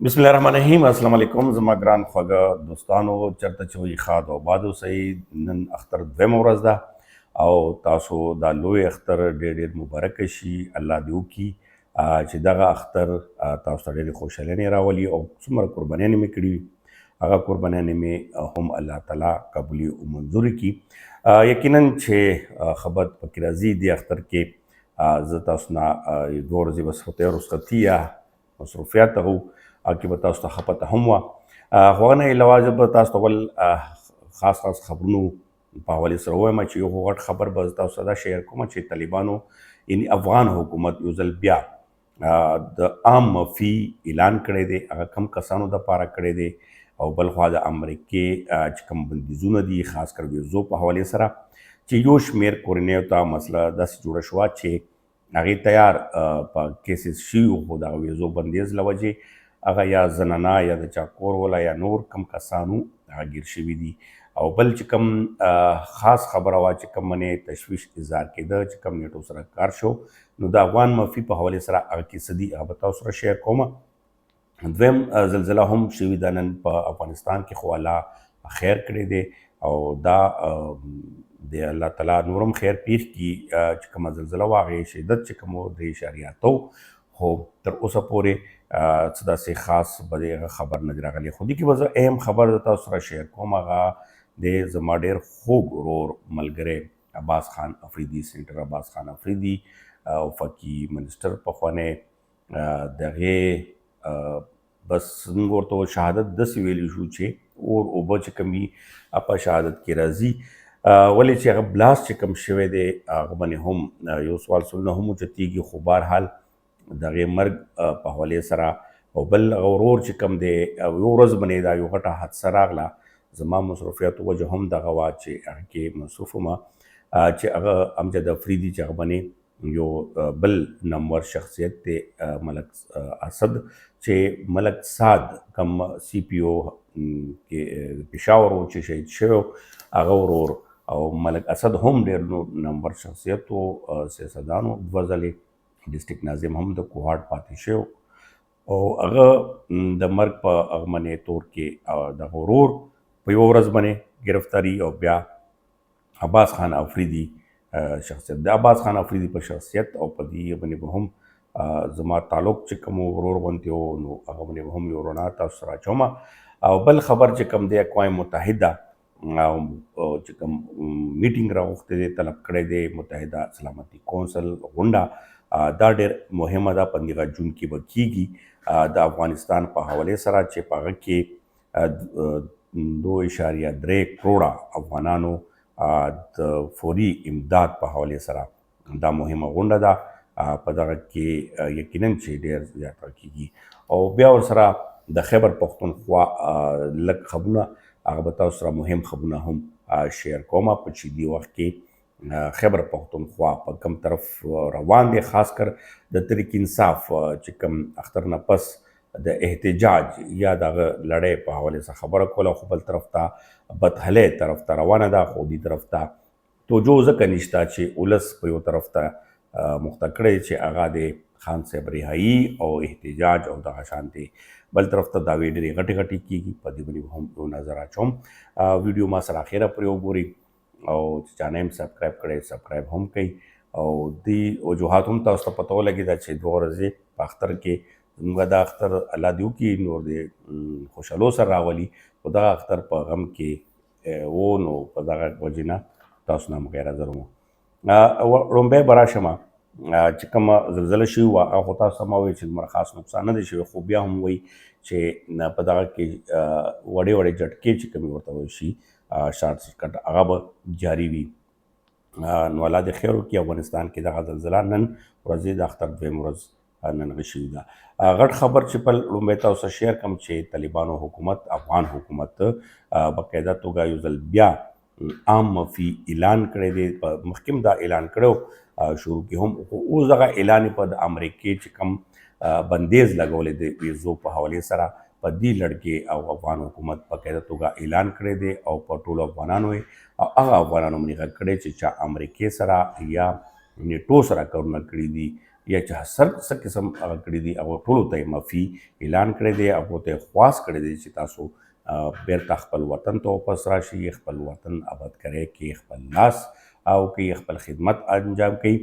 بسم الله الرحمن الرحیم. السلام علیکم زما ګران خواږه دوستانو، چرته چې وي ښاد او آباد اوسئ. نن اختر دویمه ورځ ده او تاسو دا لوی اختر ډېر ډېر مبارک شي. الله دې وکړي چې دغه اختر تاسو ته ډېرې خوشحالۍ راولي او څومره قربانیانې مې کړي وي، هغه قربانیانې مې هم الله تعالی قبولي او منظورې کړي. یقینا چې خبر پکې راځي دې اختر کې زه تاسو نه 2 ورځې بس خو رخصتي یا مصروفیات هغه کې به تاسو ته ښه پته هم وه. خو هغه نه علاوه زه به تاسو ته بل خاص خاص خبرونو په حوالې سره ووایم چې یو خو غټ خبر به زه تاسو سره دا شیر کوم چې طالبانو، یعنی افغان حکومت، یو ځل بیا د عام مفي اعلان کړی دی. هغه کم کسانو د پاره کړی دی. او بل خوا د امریکې چې کوم بندیزونه دي، خاص کر ویزو په حوالې سره، چې یو شمېر کورنیو ته مسله داسې جوړه شوه چې هغې تیار په کیسز شوي وو، خو دغه ویزو بندیز له وجې هغه یا زنانه یا د چا کور ولا یا نور کم کسانو هغه ګیر شوي دي. او بل چې کوم خاص خبره وه چې کوم منې تشویش اظهار کېده چې کوم نیټو سره کار شو، نو د افغان مفي په حوالې سره هغه کې څه دي، هغه به تاسو سره شیر کوم. دویم زلزله هم شوې ده نن په افغانستان کې، خو الله خیر کړی دی او دا د الله تعالی نورم خیر پیښ کی. چې کومه زلزله وه، هغې شدت چې کوم و 3.8، خو تر اوسه پورې څه داسې خاص به د هغه خبر نه دی راغلی. خو دې کې به زه اهم خبر د تاسو سره شیر کوم. هغه د زما ډېر خوږ ورور ملګری عباس خان افریدي، سېنیټر عباس خان افریدي او فقي منسټر پخوانی، دغې بس موږ ورته شهادت داسې ویلی شو چې اور اوبه چې کوم وي په شهادت کې راځي. ولې چې هغه بلاست چې کوم شوی دی، هغه باندې هم یو سوال سوالونه هم اوچتېږي. خو بهرحال دغې مرګ په حوالې سره او بل هغه ورور چې کوم دی، یو ورځ باندې دا یو غټه حادثه راغله. زما مصروفیاتو وجه هم دغه وه چې هغه کې مصروف وم، چې هغه امجد افریدي چې هغه باندې یو بل نمور شخصیت دی، ملک اسد، چې ملک سعد کم سی پی او کې پېښور و چې شهید شوی، هغه ورور او ملک اسد هم ډېر نور نمبر شخصیت و، سیاستدان و، دوه ځلې ډسټرکټ ناظم هم د کوهاټ پاتې شوی او هغه د مرګ په هغه باندې تور کې دغه ورور په یوه ورځ باندې ګرفتاري. او بیا عباس خان افریدي شخصیت، د عباس خان افریدي په شخصیت او په دې باندې به هم زما تعلق چې کوم ورور غونتی و، نو هغه باندې به هم یو رڼا تاسو سره اچوم. او بل خبر چې کوم دی، اقوام متحده او چې کوم میټینګ راغوښتی دی، طلب کړی دی، متحده سلامتي کونسل غونډه، دا ډېر مهمه ده، په دغه جون کې به کیږي د افغانستان په حوالې سره چې په هغه کې 2.3 کروړه افغانانو د فوري امداد په حوالې سره دا مهمه غونډه ده. په دغه کې یقینا چې ډېر زیات کیږي. او بیا ورسره د خیبر پښتونخوا لږ خبرونه، هغه به تاسو سره مهم خبرونه هم شیر کوم په چې دې وخت کې خیبر پښتونخوا په کم طرف روان دی، خاص کر د تحریک انصاف چې کم اختر نه پس د احتجاج یا دغه لړۍ په حوالې سره خبره کوله، خو بل طرف ته بدحلۍ طرف ته روانه ده. خو دې طرف ته توجه ځکه نشته چې ولس په یو طرف ته مخته کړی چې هغه د خان صاحب رهایی او احتجاج او دغه شان دی، بل طرف ته دعوې ډېرې غټې غټې کېږي. په دې باندې هم یو نظر اچوم. ویډیو ما سره اخره پرې وګورئ او چې چا نه هم سبسکرایب کړی، سبسکرایب هم کړئ. او دې وجوهات هم تاسو ته پته ولګېده چې 2 ورځې په اختر کې زموږ دا اختر الله دې وکړي نور دې خوشحالو سره راولي، خو دغه اختر په غم کې و، نو په دغه وجې نه تاسو نه هم غیر حاضر وم. ړومبی به راشم چې کومه زلزله شوې وه، هغه خو تاسو ته ما وویل چې دومره خاص نقصان نه دی شوی، خو بیا هم وایي چې په دغه کې وړې وړې جټکې چې کومې ورته ویل شي شارټ سرکټ، هغه به جاري وي. نو الله دې خیر وکړي. افغانستان کې دغه زلزله نن ورځې د اختر دویم ورځ نن شوې ده. غټ خبر چې په لومړی تاسو سره شیر کوم چې طالبانو حکومت، افغان حکومت باقاعده توګه یو ځل بیا عام مفي اعلان کړی دی. په مخکې هم دا اعلان کړو شروع کې هم، خو اوس دغه اعلان په د امریکې چې کوم بندیز لګولی دی ویزو په حوالې سره، په دې لړ کې او افغان حکومت په قاعده توګه اعلان کړی دی او په ټولو افغانانو او هغه افغانانو باندې غږ کړی چې چا امریکې سره یا نیټو سره کارونه کړي دي. یا چې سر څه قسم هغه کړی دي، هغه ټولو ته معافي اعلان کړی دی، هغه ته خواست کړی دی چې تاسو بیرته خپل وطن ته واپس راشي، خپل وطن آباد کړئ کې خپل لاس او کې خپل خدمت انجام کړئ.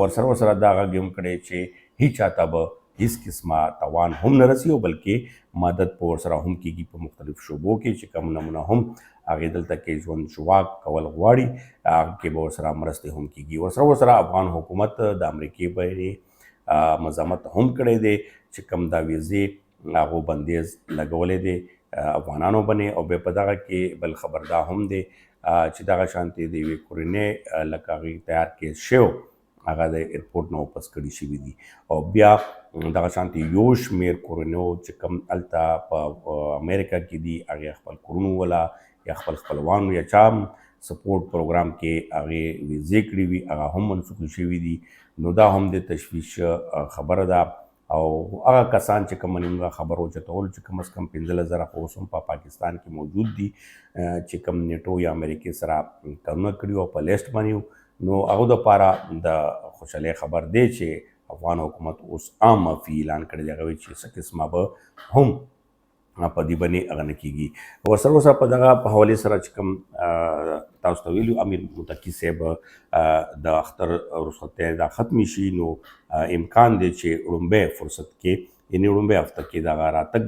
ورسره ورسره دا غږ هم کړی چې هیچا ته به هیڅ قسمه توان هم نه رسي او بلکې مدد په ورسره هم کیږي په مختلف شعبو کې چې کوم نمونه هم هغې دلته کې ژوند ژواک کول غواړي، هغه کې به ورسره مرستې هم کیږي. ورسره ورسره افغان حکومت د امریکې باندې مزامت هم کړی دی چې کوم دا ویزې هغو بندیز لګولی دی افغانانو باندې. او بیا په دغه کې بل خبر دا هم دی چې دغه شانتې د یوې کورنۍ لکه هغې تیار کې شوی هغه د ایرپورټ نه واپس کړي شوي دي. او بیا دغه شانتې یو شمېر کورنیو چې کوم هلته په امریکا کې دي هغې خپل کورونو ولا یا خپل خپلوانو یا چا سپورټ پروګرام کې هغې ویزې کړې وي هغه هم منسوخې شوي دي. نو دا هم د تشویش خبره ده. او هغه کسان چې کوم موږ خبر اوچتول چې کم از کم 15,000 خو اوس هم په پاکستان کې موجود دي چې کوم نیټو یا امریکې سره کارونه کړي او په لیست باندې، نو هغو دپاره د خوشحالۍ خبر دی چې افغان حکومت اوس عام معافي اعلان کړی دی. هغه وایي چې څه قسمه به هم په دې باندې هغه نه کېږي. ورسره ورسره په دغه په حوالې سره چې کوم تاسو ته ویلو امیر متقي صاحب د اختر رخصتۍ دا ختمې شي، نو امکان دی چې ړومبی فرصت کې یعنی ړومبی هفته کې دغه راتګ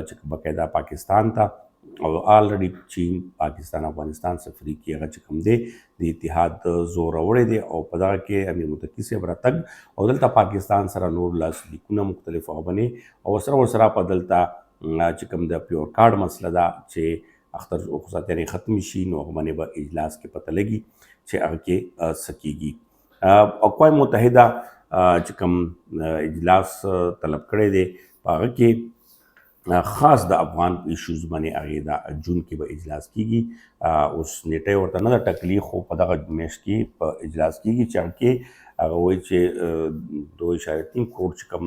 چې باقاعده پاکستان ته او آلریډي چین پاکستان افغانستان سفري کې هغه چې کوم دی د اتحاد زور راوړی دی. او په دغه کې امیر متقي صاحب راتګ او دلته پاکستان سره نور لاسلیکونه مختلف باندې او ورسره ورسره په دلته چې کوم د پیور کارډ مسله ده چې اختر رخصتیانې ختم شي نو هغه باندې به اجلاس کې پته لګي چې هغه کې څه کېږي. اقوام متحده چې کوم اجلاس طلب کړی دی په هغه کې خاص د افغان ایشوز باندې هغې دا جون کې به اجلاس کیږي. اوس نیټه ورته نه ده ټاکلې خو په دغه میاشت کې په اجلاس کیږي چې هغه کې هغه وایي چې 2.3 کروڑ چې کوم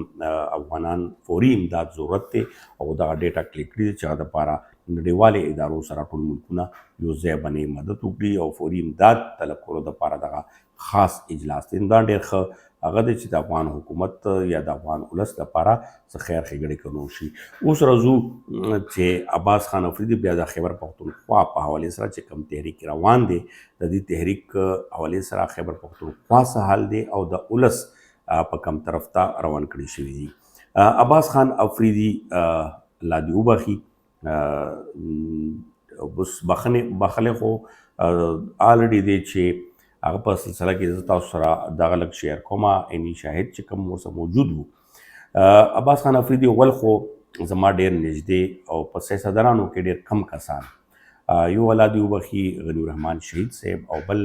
افغانان فوري امداد ضرورت دی او دغه ډیټا کلیک کړي چې هغه دپاره نړیوالې ادارو سره ټول ملکونه یو ځای باندې مدد وکړي او فوري امداد طلب کولو دپاره دغه خاص اجلاس دی. دا ډېر ښه هغه دی چې د افغان حکومت یا د افغان ولس لپاره څه خیر ښېګڼې کنو شي. اوس راځو چې عباس خان افریدي بیا د خیبر پښتونخوا په حوالې سره چې کوم تحریک روان دی د دې تحریک حوالې سره خیبر پښتونخوا څه حال دی او د ولس په کم طرف ته روان کړی شوی دی. عباس خان افریدي الله دې وبخښي، اوس بخښنې بخښلی خو آلریډي دی چې هغه په سلسله کې زه تاسو سره دغه لږ شیر کوم، عیني شاهد چې کوم ورسره موجود وو. عباس خان افریدي اول خو زما ډېر نږدې او په سیاستدانانو کې ډېر کم کسان، یو الله دې وبخښي غني الرحمن شهید صاحب او بل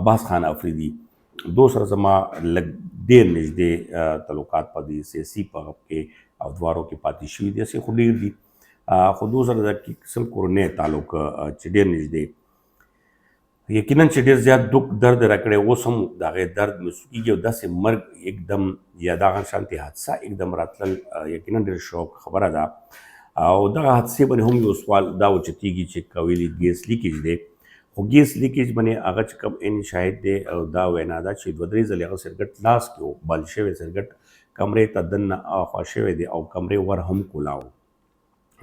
عباس خان افریدي، دو سره زما لږ ډېر نږدې تعلقات په دې سیاسي په غب کې او دوارو کې پاتې شوي دي، هسې خو ډېر دي خو دو سره د قسم کورنی تعلق چې ډېر نږدې یقینا چې ډېر زیات دک درد راکړی، اوس هم د هغې درد محسوس کېږي. او داسې مرګ یکدم یا دغه شانتې حادثه یکدم راتلل یقینا ډېر شوق خبره ده. او دغه حادثې باندې هم یو سوال دا اوچتېږي چې کویلي ګیس لیکیج دی، خو ګیس لیکیج باندې هغه چې کوم عین شاهد دی او دا وینا ده چې دوه درې ځلې هغه سرګټ لاس کې و بل شوی سرګټ کمرې ته دننه اخوا شوی دی او کمرې ور هم کولاو،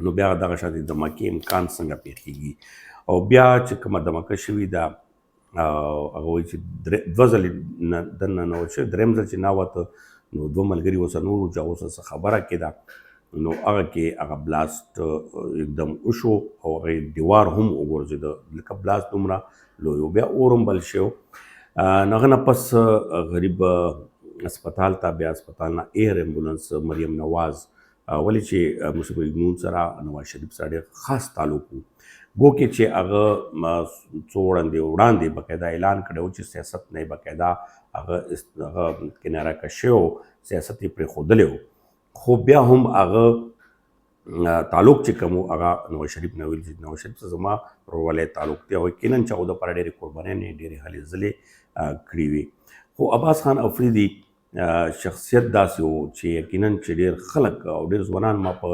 نو بیا دغه شان د دمکې امکان څنګه پیښیږي؟ او بیا چې کومه دمکه شوې ده هغه وایي چې دوه ځلې دننه نه وت شوی، دریم ځل چې نه وته نو دوه ملګري ورسره نور وو چې هغو سره څه خبره کېده، نو هغه کې هغه بلاست یکدم وشو او هغه دیوار هم وغورځېده، لکه بلاست دومره لوی و، بیا اور هم بل شو. نو هغه نه پس غریب هسپتال ته، بیا هسپتال نه ایر امبولانس مریم نواز، ولې چې مسلم لیګ نون سره نواز شریف سره ډېر خاص تعلق وو، ګو کې چې هغه څو وړاندې وړاندې باقاعده اعلان کړی و چې سیاست نه یې باقاعده هغه هغه کناره کش شوی و، سیاست یې پرېښودلی و، خو بیا هم هغه تعلق چې کوم هغه نواز شریف نه ویل چې نواز شریف سره زما ورورولۍ تعلق دی او یقینا چې هغو دپاره ډېرې قربانۍ ډېرې هلې ځلې کړې وي. خو عباس خان افریدي شخصیت داسې و چې یقینا چې ډېر خلک او ډېر ځوانان ما په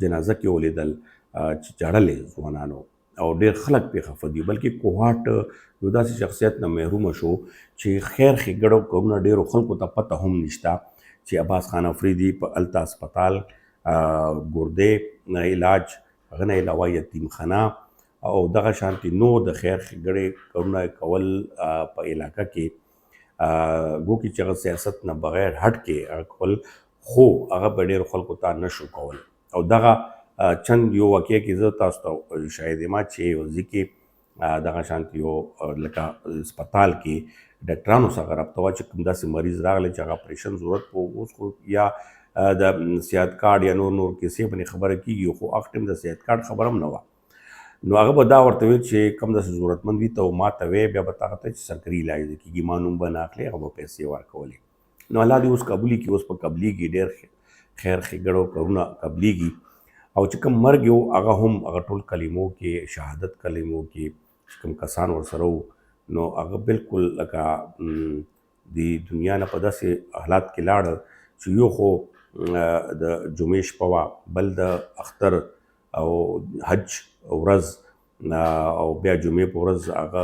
جنازه کې ولیدل چې ژړلې ځوانانو. او ډېر خلک پرې خفه دي، بلکې کوهاټ یو داسې شخصیت نه محروم شو چې خیر ښېګړو کارونه ډېرو خلکو ته پته هم نشته چې عباس خان افریدي په هلته هسپتال، ګردې علاج، هغه نه علاوه یتیمخانه او دغه شانتې نور د خیر ښېګړې کارونه کول په علاقه کې، ګوکې چې هغه سیاست نه بغیر هټ کې هغه کول، خو هغه به ډېرو خلکو ته نه شو کول. او دغه چند یو واقعه کې زه تاسو ته شاهد یم چې یو ځای کې دغه شانتې یو لکه هسپتال کې ډاکټرانو سره رابطه وه چې کوم داسې مریض راغلی چې هغه اپریشن ضرورت په اوس خو یا د صحت کارت یا نور نور کیسې باندې خبره کیږي، خو هغه ټیم د صحت کارت خبره هم نه وه. نو هغه به دا ورته ویل چې کوم داسې ضرورتمند وي ته ما ته وې، بیا به تا ته چې سرکاري علاج دې کېږي، ما نوم به نه اخلې، هغه به پیسې ورکولې. نو الله دې اوس قبولي کړي، اوس په قبلېږي، ډېر خیر ښېګړو کارونه قبلېږي. او چې کوم مرګ یو هغه هم هغه ټول کلمو کې، شهادت کلمو کې چې کوم کسان ورسره وو، نو هغه بالکل لکه د دنیا نه په داسې حالات کې لاړ چې یو خو د جمعې شپه وه، بل د اختر او حج ورځ، او بیا جمعې په ورځ هغه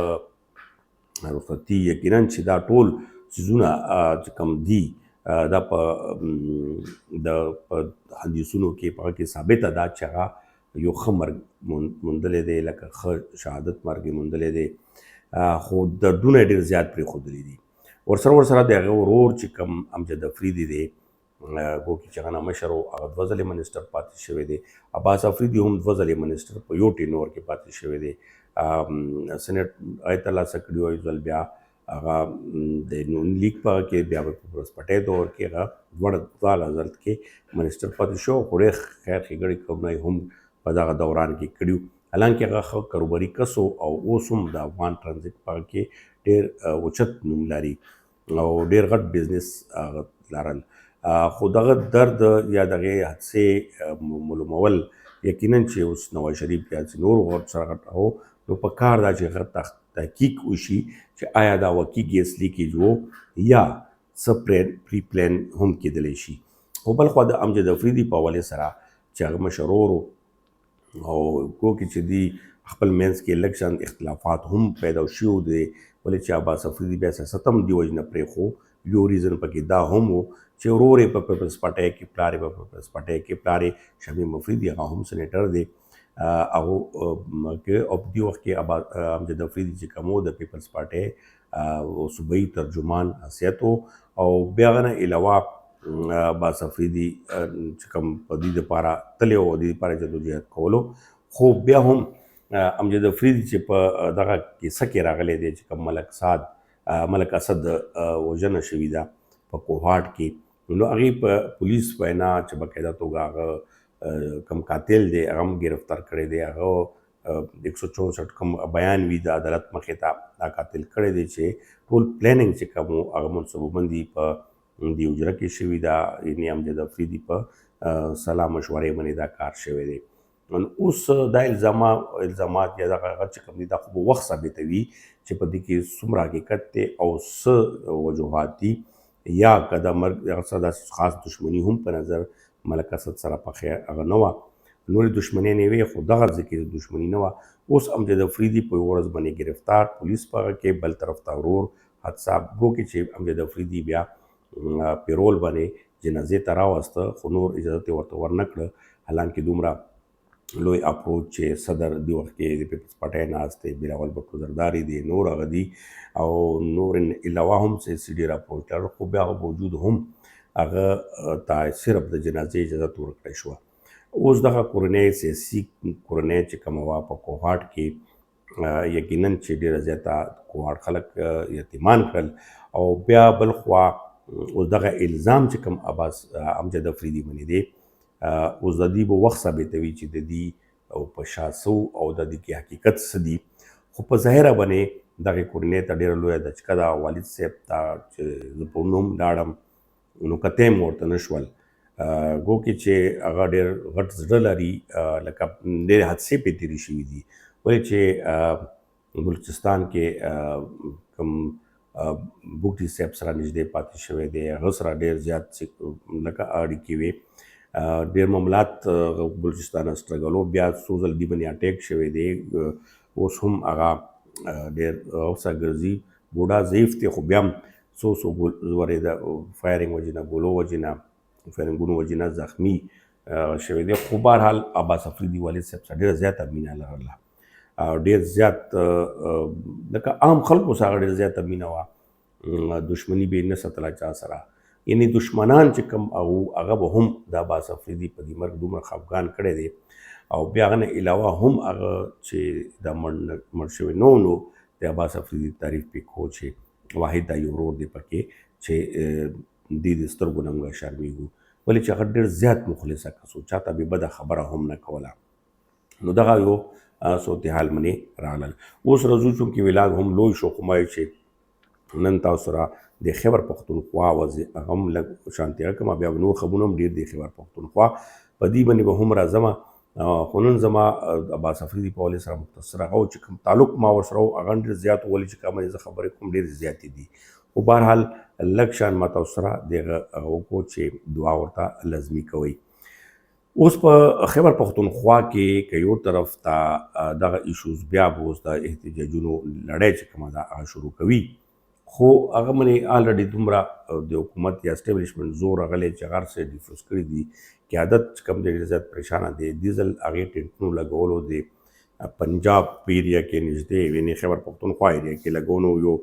رخصتي. یقینا چې دا ټول څیزونه چې کوم دي دا په د په حدیثونو کې په هغه کې ثابته ده چې هغه یو ښه مرګ موندلی دی، لکه ښه شهادت مرګ یې موندلی دی، خو دردونه یې ډېر زیات پرېښودلي دي. ورسره د هغه ورور چې کوم امجد افریدي دی، ګوکي چې هغه نه مشر و، هغه دوه ځلې منسټر پاتې شوی دی. عباس افریدي هم دوه ځلې منسټر په یو ټینور کې پاتې شوی دی، سېنېټ هغه ترلاسه کړي وو، یو ځل بیا هغه د نون لیګ په کې، بیا په پیپلز پارټۍ دور کې هغه دواړه ځل کې منسټر پاتې شو، خو ډېر خیر ښېګړې کارونه یې هم په دغه دوران کې کړي وو. حالانکه هغه ښه کاروباري کس و او اوس هم د افغان ترانزیت په هغه کې ډېر اوچت نوم لري او ډېر غټ بزنس هغه لرل، خو دغه درد یا دغې حادثې معلومول یقینا چې اوس نواز شریف یا چې نور غټ سره غټ او نو په کار دا چې هغه تحقیق وشي چې آیا دا واقعي ګیس لیکیج وو یا څه پری پلان هم کېدلی شي. خو بلخوا د امجد افریدي په حوالې سره چې هغه مشرور او کوکې چې دی خپل منځ کې لږ شان اختلافات هم پیدا شوي دي، ولې چې عباس افریدي بیا سیاست هم دې وجې نه پرېښو. یو ریزن پکې دا هم و چې ورور یې په پیپلز پارټۍ کې، پلار یې په پیپلز پارټۍ کې، پلار یې شمیم افریدي هغه هم سېنېټر دی هغه کې، او په دې وخت کې امجد افریدي چې کوم و د پیپلز پارټۍ صوبایي ترجمان حیثیت و. او بیا هغه نه علاوه عباس افریدي چې کوم په دې دپاره تللی و، د دې دپاره جدوجهد کولو. خو بیا هم امجد افریدي چې په دغه کیسه کې راغلی دی چې کوم ملک سعد ملک اسد وژنه شوې ده په کوهاټ کې، نو هغې په پولیس وینا چې باقاعده توګه هغه کوم قاتل دی هغه هم ګرفتار کړی دی، هغه 164 کوم بیان وي د عدالت مخې ته دا قاتل کړی دی چې ټول پلانینګ چې کوم هغه منصوبه بندي په دې حجره کې شوې ده، یعنې امجد افریدي په سلا مشورې باندې دا کار شوی دی. نو اوس دا الزامات یا دغه هغه چې کوم دي دا خو به وخت ثابتوي چې په دې کې څومره حقیقت دی او څه وجوهات دي، یا که د مرګ هغه څه داسې خاص دښمني هم په نظر ملک اسد سره په خیر هغه نه وه، نورې دښمنۍ نه وې، خو دغه ځای کې دښمني نه وه. اوس امجد افریدي په یوه ورځ باندې ګرفتار پولیس په هغه کې، بل طرف ته ورور حد صاحب ګوکې چې امجد افریدي بیا پیرول باندې جنازې ته راوسته، خو نور اجازه یې ورته ورنه کړه. حالانکه دومره لوی اپروچ چې صدر دی وخت کې د پیپلز پارټۍ ناست دی، بلاول بټو زرداري دی، نور هغه دي او نور علاوه هم سیاسي ډېر اپروچ لرل، خو بیا باوجود هم هغه ته صرف د جنازې اجازه ورکړی شوه. اوس دغه کورنۍ سیاسي کورنۍ چې کومه وه په کوهاټ کې، یقینا چې ډېره زیاته کوهاټ خلک یتیمان کړل. او بیا بل خوا اوس دغه الزام چې کوم عباس امجد افریدي باندې دی، اوس د دې به وخت ثابتوي چې د دې او په شا څه او د دې کې حقیقت څه دي. خو په ظاهره باندې دغې کورنۍ ته ډېره لویه دچکه ده. والد صاحب ته چې زه په نوم لاړم نو کته هم ورته نه شول، ګوکې چې هغه ډېر غټ زړه لري، لکه ډېرې حادثې پرې تېرې شوي دي. ولې چې بلوچستان کې کوم بوګټي صاحب سره نږدې پاتې شوی دی، هغه سره ډېر زیات لکه اړیکې وې. ډیر معاملات بلوچستان سټرګلو، بیا څو ځل دی باندې اټیک شوی دی. اوس هم هغه ډیر غوسه ګرځي، بوډا ضعیف دی، خو بیا هم څو څو ورې د فایرینګ وجې نه، ګولو وجې نه، فایرینګونو وجې نه زخمی شوی دی. خو بهرحال عباس افریدي والد صاحب سره ډېره زیاته مینه لرله، ډېر زیات لکه عام خلکو سره ډېره زیاته مینه وه. دشمنی به نه ساتله چا سره، یعنی دشمنان چې کوم او هغه به هم د عباس افریدي په دې مرګ دومره خفګان کړی دی. او بیا هغه نه علاوه هم هغه چې دا مړ شوی نو د عباس افریدي تعریف پې کو چې واحد دا یو ورور دی پکې چې دې د سترګو نه موږ شرمېږو، ولې چې هغه ډېر زیات مخلصه کس و، چاته به بده خبره هم نه کوله. نو دغه یو صورتحال منې راغلل. اوس راځو، چونکې ولاګ هم لوی شو، خو ما چې نن تاسو سره د خیبر پښتونخوا وضع هغه هم لږ شانتي کوم، بیا نور خبرونه هم ډېر دي خیبر پښتونخوا په دې باندې به هم راځم. خو نن زما عباس افریدي په حوالې سره مختصر هغه چې کوم تعلق ما ورسره و هغه ډېر زیات و، ولې چې کومه زه خبرې کوم ډېرې زیاتې دي. خو بهرحال لږ شان ما تاسو سره دغه هغه وکړو چې دعا ورته لازمي کوئ. اوس په خیبر پښتونخوا کې که یو طرف ته دغه ایشوز بیا به اوس د احتجاجونو لړۍ چې کومه ده هغه شروع کوي، خو هغه منې آلریډي دومره د حکومت یا اسټبلشمنټ زور راغلی چې هغه هر څه ډیفوز کړي دي. قیادت چې کوم دی ډېر زیات پریشانه دی. ډیزل هغې ټینکونو لګولو دی پنجاب په ایریا کې نږدې، یعنې خیبر پښتونخوا ایریا کې لګولو یو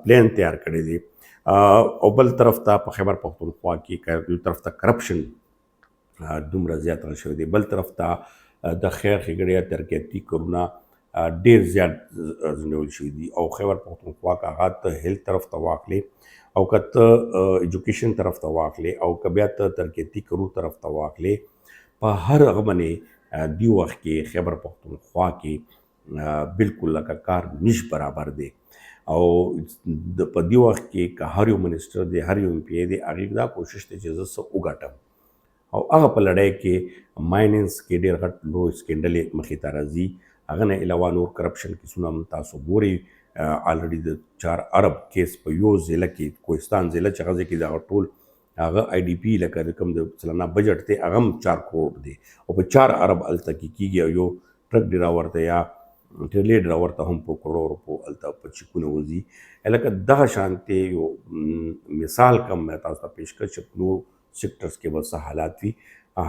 پلان تیار کړی دی. او بل طرف ته په خیبر پښتونخوا کې یو طرف ته کرپشن دومره زیات شوی دی، بل طرف ته د خیر ښېګڼې یا ترقیاتي کارونه ډېر زیات ځنډول شوي دي. او خیبر پښتونخوا که هغه ته هیلث طرف ته واخلې او که ته ایجوکیشن طرف ته واخلې او که بیا ته ترقیاتي کارو طرف ته واخلې، په هر هغه باندې دی وخت کې خیبر پښتونخوا کې بالکل لکه کار نش برابر دی. او په دې وخت کې که هر یو منسټر دی، هر یو ایم پي دی، هغې دا کوشش دی چې زه څه وګټم. او هغه په لړۍ کې مایننس کې ډېر غټ لوی سکینډلې مخې ته راځي. هغه نه علاوه نور کرپشن کیسونه هم تاسو ګورئ. آلریډي د 4 ارب کیس په یو ضلع کې، کوهستان ضلع چې هغه ځای کې دغه ټول هغه آی ډي پي لکه د کوم د سلنه بجټ دی هغه هم 4 کروڑ دی او په 4 ارب هلته کې کېږي. او یو ټرک ډراور ته یا ټریلې ډراور ته هم په کروڑو روپو هلته په چکونه وځي. لکه دغه شانتې یو مثال کم مې تاسو ته پیش کړ چې نور سیکټرز کې به څه حالات وي.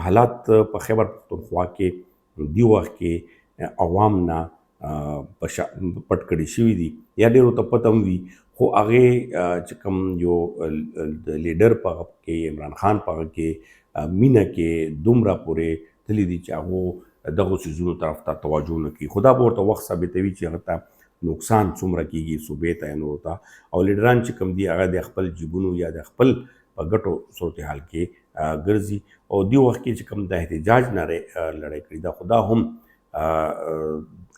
حالات په خیبر پښتونخوا کې دی وخت کې عوام نه پټ کړي شوي دي یا ډېرو ته پته هم وي، خو هغې چې کوم یو د لیډر په هغه کې، عمران خان په هغه کې مینه کې دومره پورې تللي دي چې هغو دغو څیزونو طرف ته توجه نه کوي. خو دا به ورته وخت ثابتوي چې هغه ته نقصان څومره کېږي صوبې ته یا نورو ته. او لیډران چې کوم دي هغه د خپل جیبونو یا د خپل په ګټو صورتحال کې ګرځي. او دې وخت کې چې کوم د احتجاج نه لړۍ کړي دا، خو دا هم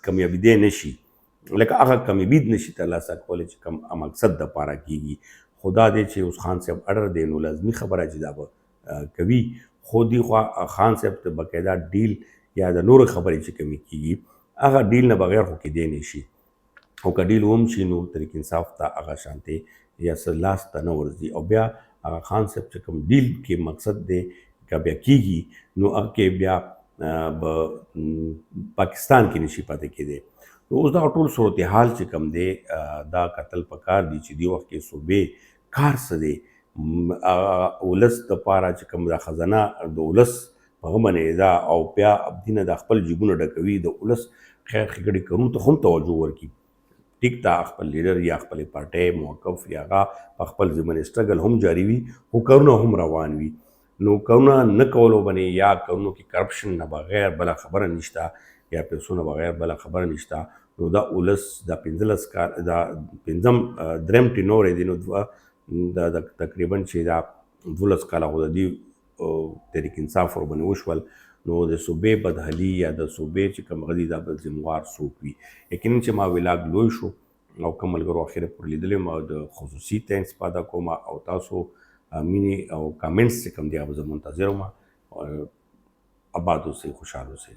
کامیابي دی نه شي، لکه هغه کامیابي نه شي ترلاسه کولی چې کوم مقصد دپاره کېږي. خو دا دی چې اوس خان صاحب اډر دی، نو لازمي خبره چې دا به کوي. خو دی خوا خان صاحب ته باقاعده ډیل یا د نورو خبرې چې کومې کېږي هغه ډیل نه بغیر خو کېدی نه شي. او که ډیل وم شي نو تحریک انصاف ته هغه شانتې یا څه لاس ته نه ورځي. او بیا هغه خان صاحب چې کوم ډیل کې مقصد دی که بیا کېږي نو هغه کې بیا به پاکستان کې نشي پاتې کېدی. نو اوس دغه ټول صورتحال چې کوم دی دا کتل پکار دي چې دې وخت کې صوبې کار څه دی، ولس دپاره چې کوم دا خزانه د ولس په هغه باندې ده او بیا دینه د خپل جیبونه ډکوي، د ولس خیر ښېګڼې کارونو ته هم توجه ورکړي. ټیک ته خپل لیډر یا خپلې پارټۍ موقف یا هغه په خپل ضمن سټرګل هم جاري وي، خو کارونه هم روان وي. نو کارونه نه کولو باندې یا کارونو کې کرپشن نه بغیر بله خبره نشته یا پیسو نه بغیر بله خبره نشته. نو دا ولس دا 15 کال دا پنځم دریم ټینور دی، نو دا تقریبا چې دا 12 کاله خو د دې تحریک انصاف ورباندې وشول. نو د صوبې بدحالي یا د صوبې چې کوم غدي دا به ذموار څوک وي؟ یقینا چې ما ولاګ لوی شو او کوم ملګرو اخره پورې لیدلی ما د خصوصي thanks په ادا کوم. او تاسو مینې او کامنټس چې کوم دی هغه زه منتظر وم. اباد اوسئ، خوشحال اوسئ.